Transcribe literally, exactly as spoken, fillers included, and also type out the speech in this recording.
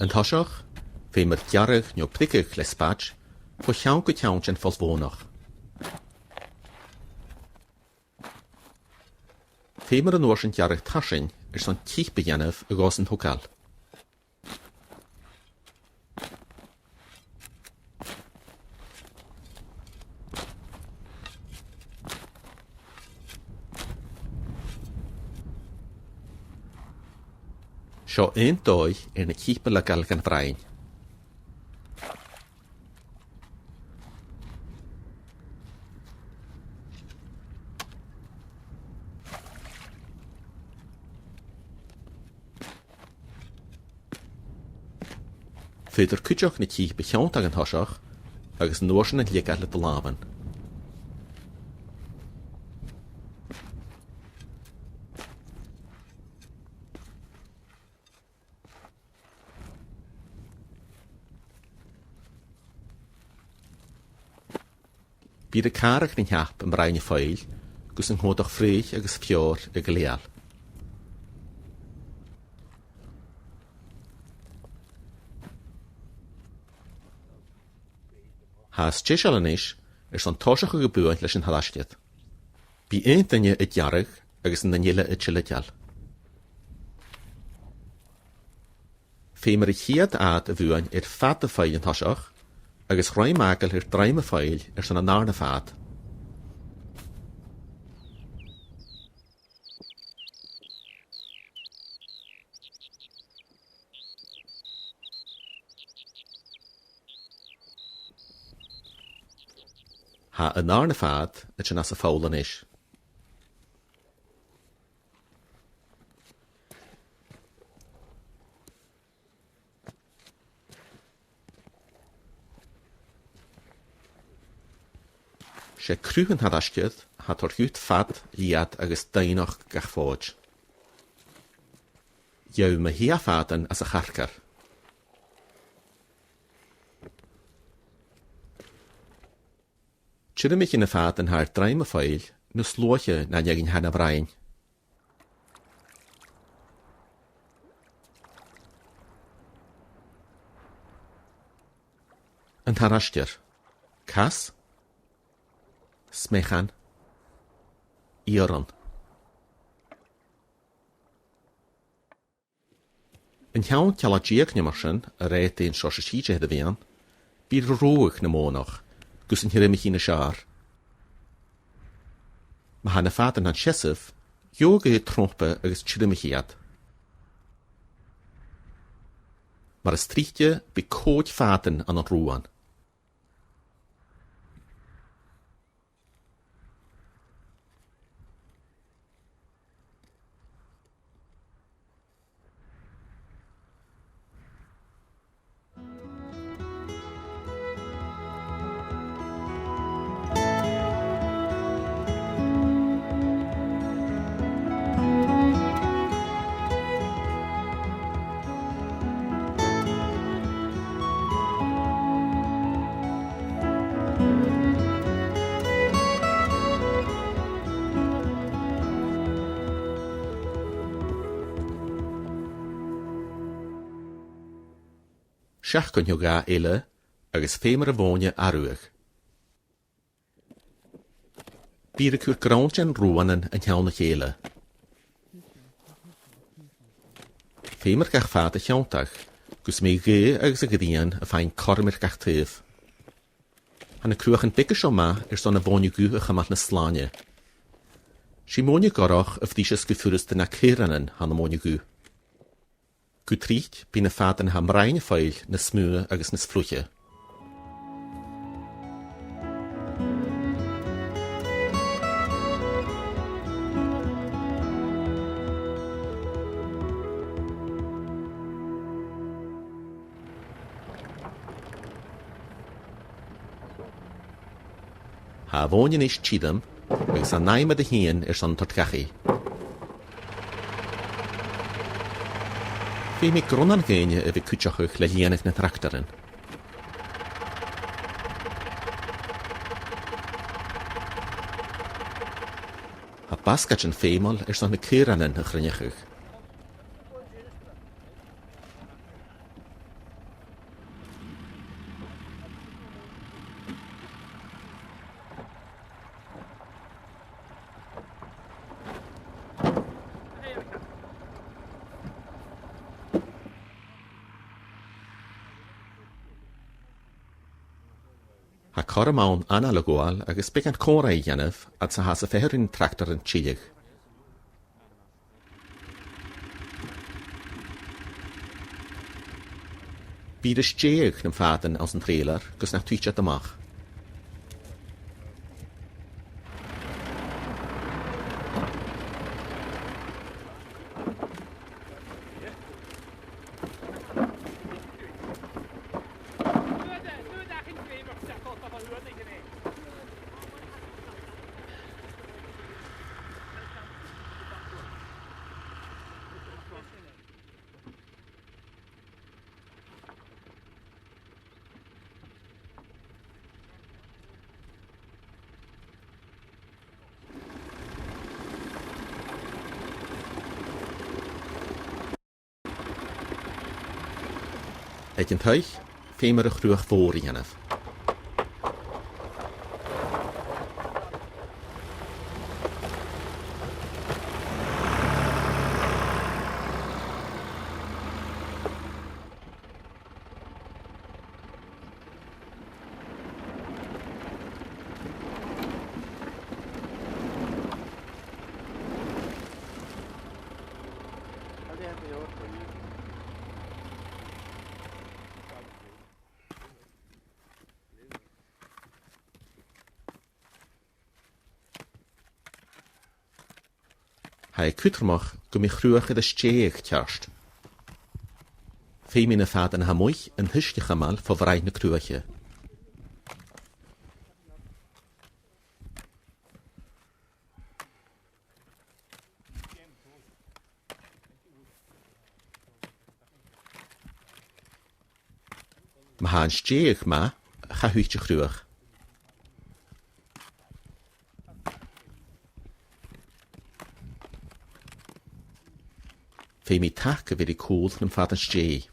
An toiseach, feumar gearradh no priogadh le spaid, bho cheann gu ceann den pholl mhònach. Feumar an uair sin gearradh tarsainn airson cip a dhèanamh a ghabhas an togail. Seo aon dòigh air na cip a leigeil dhan bhroinn. Faodar cuideachd na cip a thionndadh an toiseach, agus an uair sin a leigeil le do làmhan. Bidh e càraichte nan ceap am broinn a' phoill, gus an còmhdach fraoich agus feòir a ghlèidheadh. Tha e deiseil a-nis airson tòiseachadh a' bhuain leis an tarraisgeir. Bidh aon duine a' gearradh agus an duine eile a' tilgeil. Feumar a' chiad fhad a bhuain air fad a' phoill an toiseach, agus ruith a-mach air druim a' phoill airson an dàrna fad. Tha an dàrna fad a' tighinn às a' pholl a-nis. 'S e cruth an tarraisgeir a tha a' toirt dhut fad, leud agus doimhneachd gach fòid. Gheibh mi a h-uile fad às a' charcair. Tiormaich na fad a tha air druim a' phoill nas luaithe na nì an ceann a' bhroinn. An tarraisgeir. Cas. Smèichean. Iarann. An ceann cealla-deug no mar sin, a rèir dè an seòrsa sìde a th' air a bhith ann, bidh e ro ruadh nam mònach, gus an tiormaich i nas fheàrr. Ma tha na fad an seasamh, gheibh thu trompa agus tiormaich iad. Mar as trice, bidh còig fad ann an ruadh. Seachdain no dhà eile agus feumar a' mhòine a ruadh. Bidh iad a' cur grunn de na ruadhan an ceann a chèile. Feumar gach fad a thionndadh, gus am bi an gaoth agus a' ghrian a' faighinn cothrom air gach taobh. Tha na cruachan beaga seo math airson a' mhòine dhubh a chumail nas slàinte. 'S e mòine ghoireach a bhriseas gu furasta na caoranan a tha na mòine dhubh. Gu tric, bidh na fad a tha am broinn a' phoill nas motha agus nas fliuiche. Tha a' mhòine a-nis tioram, agus tha an aimsir a' tighinn airson toirt dhachaigh. Feumaidh grunnan dhaoine a bhith a' cuideachadh le lìonadh nan tractaran. Tha basgaidean feumail airson na caoranan a chruinneachadh. Cothrom ann anail a ghabhail agus beagan còmhraidh a dhèanamh fhad 's a tha sibh a' feitheamh ri na tractaran tilleadh. Bidh ris dèidh nam fàdan anns an trèilear gus nach tuit iad a-mach. Aig an taigh, feumar a' chruach mhòr a dhèanamh. Tha e cudromach gum bi a' chruach air a stèidheadh ceart. Feumaidh na fàdan a tha a-muigh an t-uisge a chumail fo bhraigh na cruaiche. Ma tha an stèidheadh math, cha thuit a' chruach. Feumaidh tac a bhith air a chùl nam fad an stèidh.